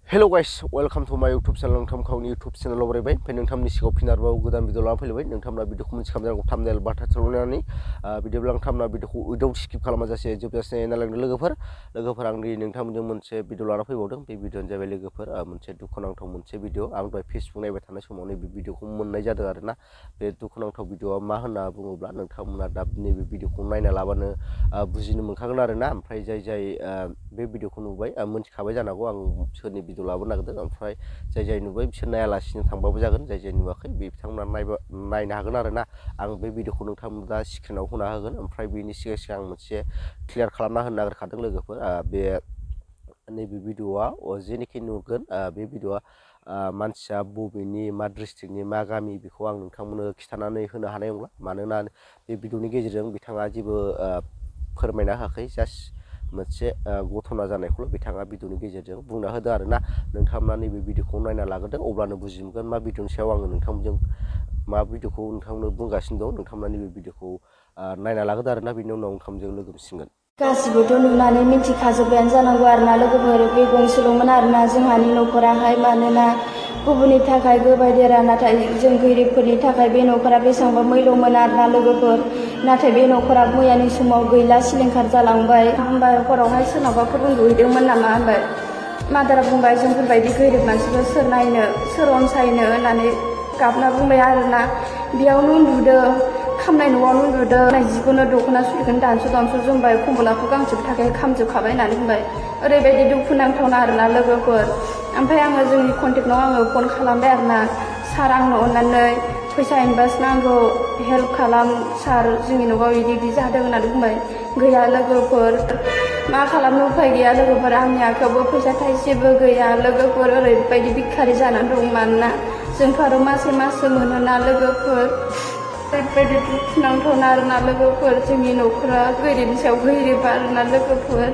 Hello guys, welcome to my YouTube channel. नोंथांमोननि YouTube channel आव बरायबाय ओमफ्राय नोंथांमोननि सिगाङाव फिन आरोबाव गोदान भिडिअ लाना फैलायबाय नोंथांमोना भिडिअखौ मोनथिखाम जानांगौ थाम्बनेल बा टाइटेल होनानै भिडिअब्ला नोंथांमोना भिडिअखौ उइदाउट स्किप खालामाजासे जोबजासे नायलांदो लोगोफोर आं दिनै नोंथांमोनजों मोनसे भिडिअ लाना फैबावदों बे भिडिअआनो जाबाय लोगोफोर मोनसे दुखुनांथाव मोनसे भिडिअ आं दहाय फेसबुक नायबाय थानाय समाव नैबे भिडिअखौ मोननाय जादों आरोना बे दुखुनांथाव भिडिअआ मा होनना बुङोब्ला नोंथांमोना दा नैबे भिडिअखौ नायना लाबानो बुजिनो मोनखागोन आरोना ओमफ्राय जाय बे भिडिअखौ नुबाय मोनथिखाबाय जानांगौ आं सोरनि भिडिअ लाबोनो नागिरदों ओमफ्राय जाय नुबाय बिसोर नायालासिनो थांबाबो जागोन जाय नुवाखै बे बिथांमोना नायनो हागोन आरोना आं बे भिडिअखौ नोंथांमोन दा स्क्रिनाव होना होगोन ओमफ्राय बेनि सिगां आं मोनसे क्लियार खालामना होनो नागिरखादों लोगोफोर बे नैबे भिडिअआ जेनोखि नुगोन बे भिडिअआ मानसिया बबेनि मा डिस्ट्रिक्टनि मा गामि बेखौ आं नोंथांमोननो खिन्थानानै होनो हानाय नंला मानोना बे भिडिअनि गेजेरजों बिथाङा जेबो फोरमायना होआखै जास्ट मोनसे घटना जानायखौल' बिथाङा भिडिअनि गेजेरजों बुंना होदों आरोना नोंथांमोना नैबे भिडिअखौ नायना लाग्रोदों अब्लानो बुजि मोनगोन मा भिडिअनि सायाव आङो नोंथांमोनजों मा भिडिअखौ नोंथांमोननो बुंगासिनो दं नोंथांमोना नैबे भिडिअखौ नायना लाग्रोदों आरोना बिनि उनाव नोंथांमोनजों लोगो मोनसिगोन गासिबोथ' नुनानै मिथिखाजोब्बायानो जानांगौ आरोना लोगोफोर बे गंसेल'मोन आरोना जोंहानि न'खराहाय मानोना गुबुननि थाखाय गोबाय देरा नाथाय जों गोरिबफोरनि थाखाय बे न'खरा बेसेबांबा मैल'मोन आरोना लोगोफोर नाथाय बे न'खरा मैयानि समाव गैला सिलिंखार जालांबाय होमबा हरावहाय सोरनावबाफोर उन्दुहैदोंमोन नामा होनबाय मादारा बुंबाय जोंफोरबायदि गोरिब मानसिखौ सोर नायनो सोर अनसायनो होननानै गाबना बुंबाय आरोना बेयावनो उन्दुदों खामनाय न'आवनो उन्दुदों जिखौनो दख'ना सुरिखौनो दानस' जोमबाय खम्बलाखौ गांसेबो थाखाय खामजोबखाबाय होननानै बुंबाय ओरैबायदि दुखुनांथावना आरोना लोगोफोर ओमफ्राय आङो जोंनि कन्टेक्टनाव आङो फन खालामबाय आरोना सार आंनो अननानै फैसा इनभेस्ट नांगौ हेल्प खालाम सार जोंनि न'आव बिदि जादों होननानै बुंबाय गैया लोगोफोर मा खालामनो उफाय गैया लोगोफोर आंनि आखायावबो फैसा थाइसेबो गैया लोगोफोर ओरैबायदि भिखारि जानानै दं मानोना जोंथ' आरो मासे मोनोना लोगोफोर ओरैबायदि दुखुनांथावना आरोना लोगोफोर जोंनि न'खरा गोरिबनि सायाव गोरिब आरोना लोगोफोर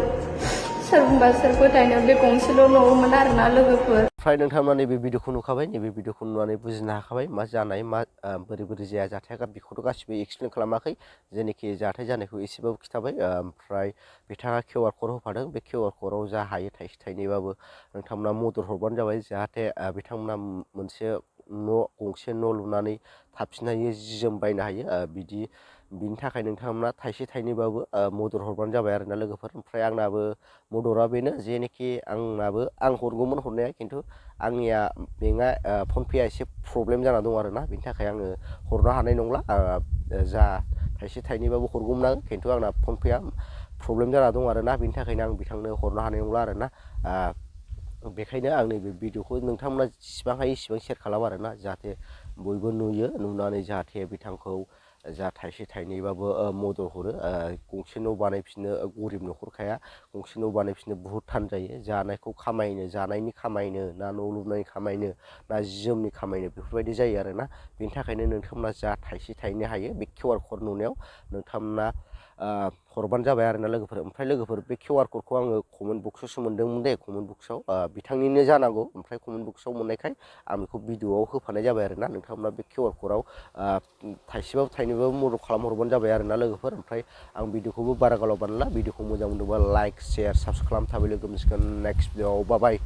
सोर बुंबा सोर फोथायनो बे गंसेल' न'मोन आरोना लोगोफोर फ्राय नोंथांमोना नैबे भिडिअखौ नुखाबाय नैबे भिडिअखौ नुनानै बुजिनो हाखाबाय मा जानाय मा बोरै जाया जाथाया बेखौथ' गासिबो एक्सप्लेन खालामाखै जेनोखि जाथाय जानायखौ एसेबाबो खिथाबाय ओमफ्राय बिथाङा QR क'ड होफादों बे QR क'डआव जा हायो थाइसे थाइनैबाबो नोंथांमोना मदद हरबानो जाबाय जाहाथे बिथांमोना मोनसे गंसे न' लुनानै थाफिननो हायो जि जोम बायनो हायो बिनि थाखाय नोंथांमोना थाइसे थाइनैबाबो मदद हरबानो जाबाय आरोना लोगोफोर ओमफ्राय आंनाबो मददआ बेनो जेनोखि आं हरगौमोन हरनाया खिन्थु आंनिया बेंकआ फनपेआ एसे प्रब्लेम जाना दं आरोना बिनि थाखाय आङो हरनो हानाय नंला जा थाइसे थाइनैबाबो हरगौमोन आं खिन्थु आंना फनपेआ प्रब्लेम जाना दं आरोना बिनि थाखायनो आं बिथांनो हरनो हानाय नंला आरोना बेखायनो आं नैबे भिडिअखौ नोंथांमोना जेसेबां हायो एसेबां शेयार खालाम आरोना जाहाथे बयबो नुयो नुनानै जाहाथे बिथांखौ जा थाइसे थाइनैबाबो मदद हरो गंसे न' बानायफिननो गरिब न'खरखाया गंसे न' बानायफिननो बुहुत थान जायो जानायनि खामायनो ना न' लुनायनि खामायनो ना जि जोमनि खामायनो बेफोरबायदि जायो आरोना बेनि थाखायनो नोंथांमोना जा थाइसे थाइनै हायो बे QR क'ड नुनायाव नोंथांमोना हरबानो जाबाय आरोना लोगोफोर ओमफ्राय लोगोफोर बे QR क'डखौ आङो कमेन्ट बक्सआवसो मोन्दोंमोन दे कमेन्ट बक्सआव बिथांनिनो जानांगौ ओमफ्राय कमेन्ट बक्सआव मोननायखाय आं बेखौ भिडिअआव होफानाय जाबाय आरोना नोंथांमोना बे QR क'डआव थाइसेबाबो थाइनैबाबो मदद खालामहरबानो जाबाय आरोना लोगोफोर ओमफ्राय आं भिडिअखौबो बारा गोलाव बानायला भिडिअखौ मोजां मोनदोंबा लाइक शेयार साबस्क्राइब खालाम थाबाय लोगो मोनसिगोन नेक्स्ट भिडिअआव बाय